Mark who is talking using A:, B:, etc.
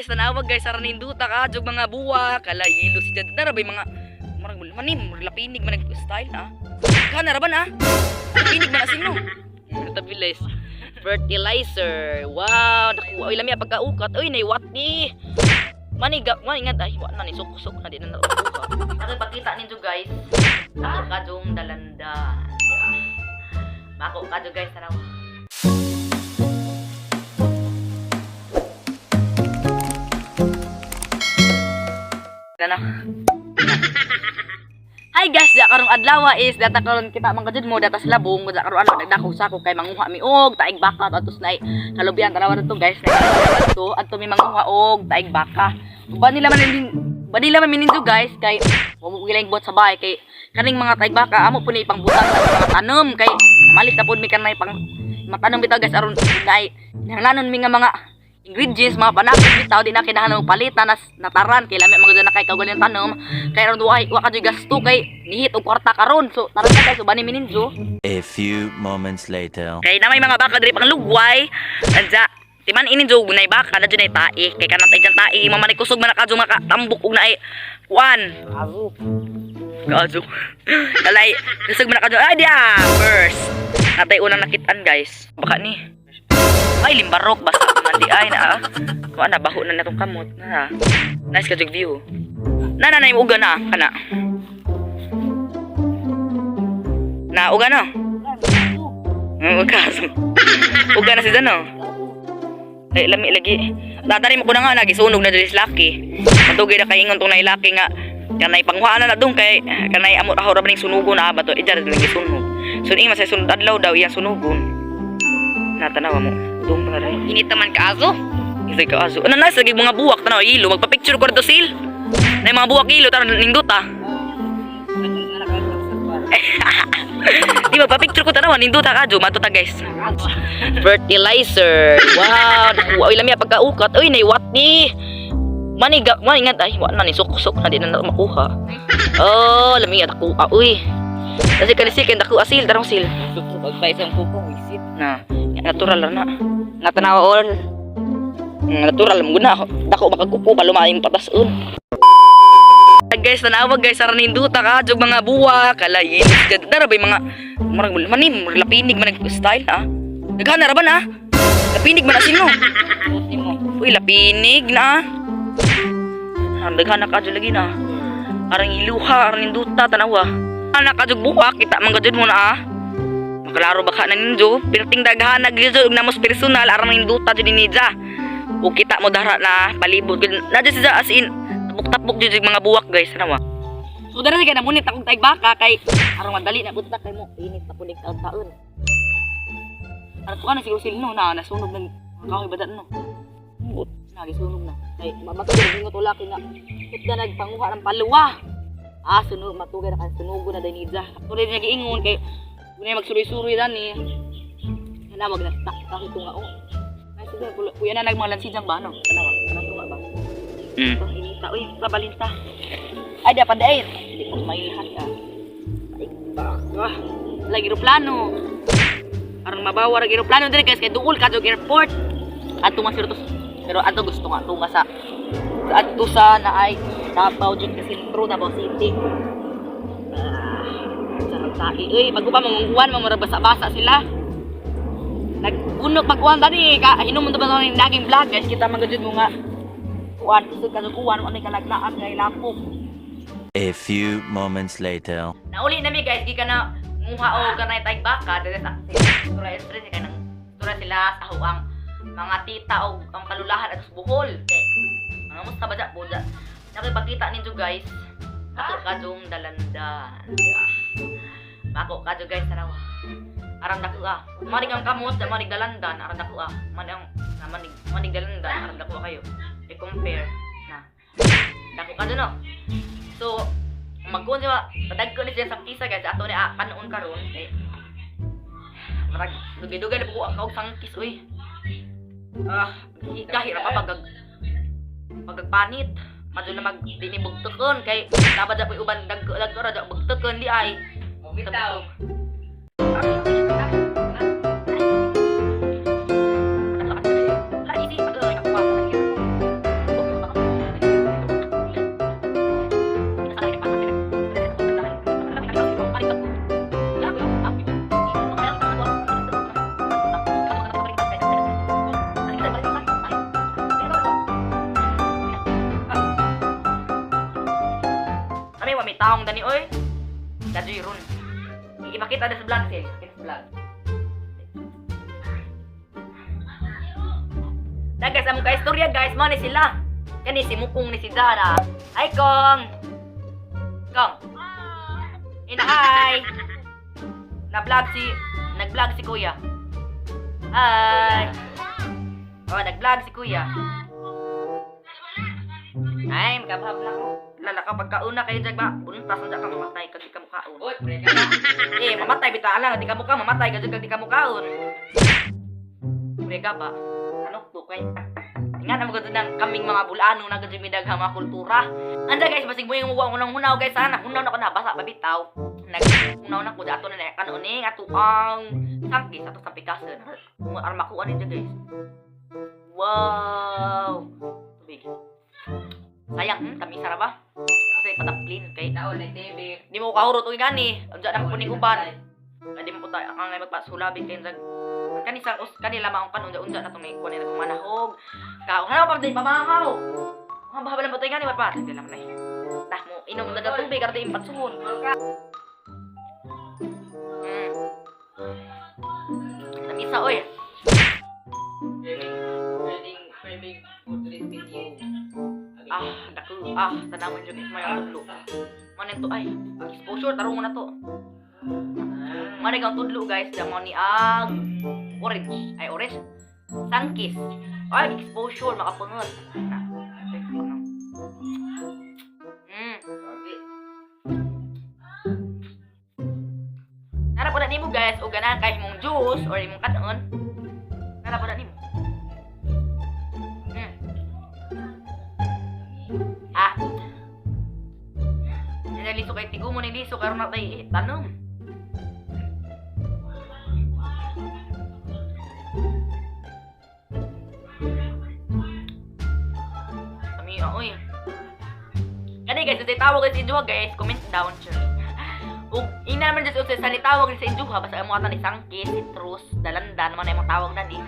A: Tanawa guys, aran ninduta ka jog mga buwa, kala yelo si jad. Dara bay mga murag manim, murag lapinig man nag style na. Kana ra ba na? Lapinig man asin no. Tabilis. Fertilizer. Wow, naku, oy lami pagkaukat. Oy nay wati. Maniga, maningat ay wa na ni suk-suk na di na nakuha. Nakipakita ninyo guys. Ako kadong dalandan. Yeah. Mako kadyo guys, tanawa. Na. Hi guys, da karong adlaw is data karon kita man kajud mo data sa labong da karon ano nagdako sa ko kay manguha mi og taig baka atos nay kalubian tanawa to guys na adto adto mi manguha og taig baka. Ba nila man ba nila man mininjo guys kay wa mo gilang buhat sa bahay kay kaning mga taig baka amo pud ni ipangbutan sa mga tanom kay namalit na pud mi kanay pang matanom bitaw guys aron nay kinahanglanon mi nga mga ingredients mga panakot bitaw di na kinahanglan og palitan nas nataran kay lami mga na kay kaugaling tanom kay aron wa wa ka gasto kay nihit og kwarta karon so tara na guys ubani mi ninjo.
B: A few moments later.
A: Kay na may mga baka diri pang lugway anja timan ini jo nay baka na jud nay tae kay kanang tay tae mamanay kusog man na kadyo makatambok og naay kuan
C: Azo.
A: kaadyo kalay kusog man na kadyo ay dia first natay unang nakitaan guys baka ni ay limbarok basta man di ay na kuan na baho na natong kamot na nice ka jud view na na na uga na kana na uga na uga uga na si Dano. Ay, lami lagi. Tatanim ko na nga, nagisunog na diri sa laki. Matugay na kay ingon tong nailaki nga kanay panghuhaan na dong kay kanay amot ako ra ba ning sunugon na ba to ija ra gisunog. So ing masay sunod adlaw daw iyang sunugon. Natanawa mo. Dong pa rin.
C: Init naman ka azo.
A: Isay ka aso. Ano na lagi mga buwak tanaw ilo magpa-picture ko rito sil. Na mga buwak ilo tanaw nindot ah. Di ba pa-picture ko tanaw nindot ah kadyo mato ta guys. Fertilizer. Wow, naku, oy lami pagkaukat. Oy nay wati. Maniga, maningat ay wa na ni suk-suk na di na na makuha. Oh, lami dako ah, uy. Kasi kani sikin dako asil tarong sil.
C: Pagpay sa kuko wisit.
A: Na, natural ra na.
C: Natanawa all.
A: Natural mo guna dako makakupo pa lumaing patasun. Guys, tanawa guys, aran ninduta ka jog mga buwa, kala yelo jad. Dara bay mga murag manim, murag lapinig man nag style ah. Daghan na ra ba na? Lapinig man asin no.
C: Buti mo.
A: Uy, lapinig na. Ah, daghan na kadyo lagi na. Arang iluha, arang ninduta, tanawa. Anak kadyo buwa, kita man kadyo mo na ah. Maklaro baka na ninyo, pirting daghan na gyud namos personal arang ninduta jud ni Nija. O kita mo dara na palibot gud. Na jud siya as in tapok-tapok jud yung mga buwak guys, tanawa. So dara sige namunit akong taig baka kay aron madali na punta kay mo init na punig taon-taon. Aron ko na siguro silno na nasunog ng kahoy badan no. But nagisunog na. Kay matugay na ingot ulaki nga. Put na nagpanguha ng paluwa. Ah, sunog matugay na kay sunugo na dinidza. Tuloy niya giingon kay kunay magsuroy-suroy dani. Tanawa na tak kahoy tunga oh. Ay sige kuya na nagmanglan sijang ba no? Tanawa, tanawa tunga ba? Ito, inita. Uy, pabalinta. Ay, dapat dair. Hindi ko mailhan ka. Ay, ah, lagi aeroplano. Aron mabawa ang aeroplano dire guys kay duol ka jog airport. Adto man sir to. Pero adto gusto nga tunga sa adto sa naay Davao jud ka sentro, Davao City. Ah, sarap tae. Uy, bago pa mangunguan, mamura basa-basa sila. Nag-unok pag-uwan tani ka hinom mo ba ng naging vlog guys kita man gud mo nga kuan kusog ka kuan ano kalaglaan ngay lapok.
B: A few moments later.
A: Nauli na mi guys, gikan na nguha og kanay taig baka diri sa Tura Street kay nang tura sila sa huang mga tita og ang kalulahan at sa Bohol. Kay mga musta ba dya boda. Nakipakita ninyo guys. Ako kadong dalandan. Yeah. Bako kadyo guys tanawa. Aran dako ah. Manig ang kamot, manig dalandan, aran dako ah. Manig ang manig manig dalandan, aran dako kayo. I-compare na. Dako kadyo no. So, magkuhan siya, padagko ni siya sa kisa guys, ato ni ah, kanon karon kay marag dugay-dugay na po ang kaog sangkis uy. Ah, gahi ra pa pag pagpanit. Madto na mag dini bugtukon kay dapat da po uban dagko dagko ra da bugtukon di ay.
C: Bitaw.
A: Taong dani oy. Dajoy ron. Ipakita na sa vlog sil. Ipakita sa vlog. Na guys, among kaistorya guys, mo ni sila. Kani si Mukong ni si Dara. Hi Kong. Kong. Ina hi. Na-vlog si nag-vlog si Kuya. Hi. Oh, nag-vlog si Kuya. Ay, makabhab na ko. Lala ka pagkauna kayo jag ba? Buntas na ka mamatay kag di ka mukaon.
C: Uy, pre ka na.
A: Eh, mamatay bitaw lang, di ka muka mamatay kag di ka mukaon. Pre ka ba? Ano to kay? Nga na maganda ng kaming mga bulano na gud mi daghang mga kultura. Anda guys, basig mo yung muwa unang hunaw guys sana. Hunaw na ko na basa pa bitaw. Nag hunaw na ko ato na kanon ni ato ang sangkis ato sa pikasen. Kung arma ko ani guys. Wow. Tubig. Sayang, tamisa ra ba? Kasi pataplin kay
C: Naon na TV.
A: di mo kahurot og gani. Unsa na ko ning uban. Ay, di mo po tayo ang ngay magpasulabi kay jag kani sang us kani lamang ang kanon unsa na to may kuan nila manahog. Ka hanaw pa din pamahaw. Ang bahaba lang ba tayo gani pa? Sige lang na eh. Tah mo inom na tubig aron impat suhon. Tamisa oy.
C: Framing, framing, portrait video.
A: Ah, dako. Ah, tanawin jud may ang tudlo. Man to ay, ang exposure tarong mo na to. Man ang tudlo guys, damo ni ang orange. Ay orange. Sangkis. Ay, exposure makapungot. Na. Teka, ano. Nara po na nimo guys, o ganahan kay imong juice or imong kanon. Nara po na nimo. Ah. Yan liso kay tigo mo ni liso karon na tay eh, tanom. Kami oy. Kani guys, sa tawag sa inyo guys, comment down sure. Ug ina man jud sa nitawag sa inyo basta amo ata ni sangki, citrus, dalandan man imong tawag na ni.